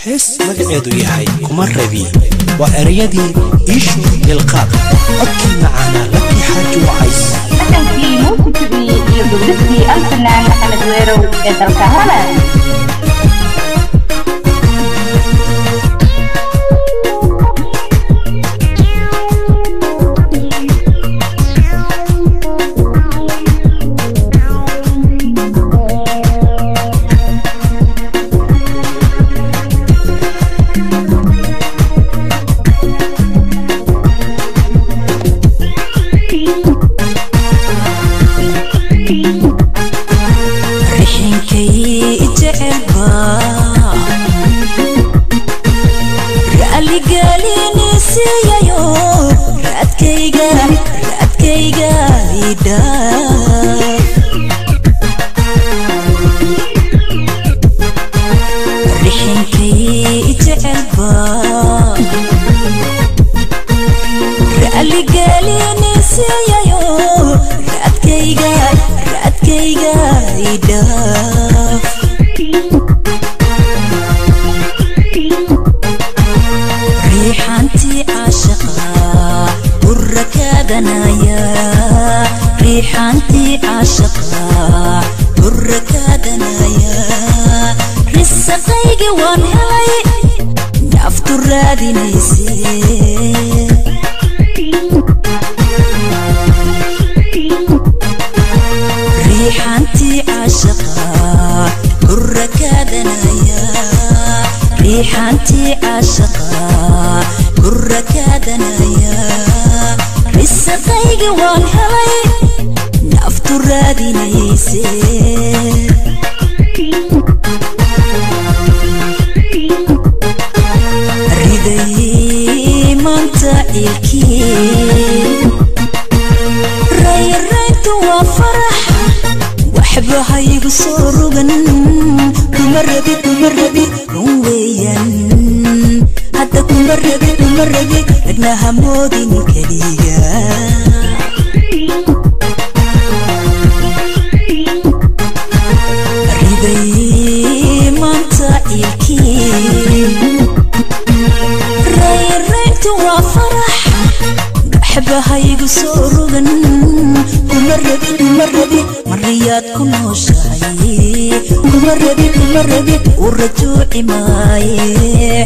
Hees magaceedu yahay Kuma Rabi waa ereyadii Iishu Ilqaad, codkii macaanaa Laki Xaaji Wacays. Dhaqankii muusikadii iyo dowladii alfanaan Maxamed Weerow ee dalka Holland. Rayraytu waa farax waxba haygu soo rogan. Kuma rabi, kuma rabi, run weeyaan. Hadda kuma rabi, kuma rabi, ragna hamoodin keliga. Riday maanta ciilkii, rayrayntu waa farax, gaxbahaygu soo rogan. Kuma rabi, kuma rabi, mariyaad ku nooshahay. Kuma rabi, kuma rabi, u rajuuci maaye.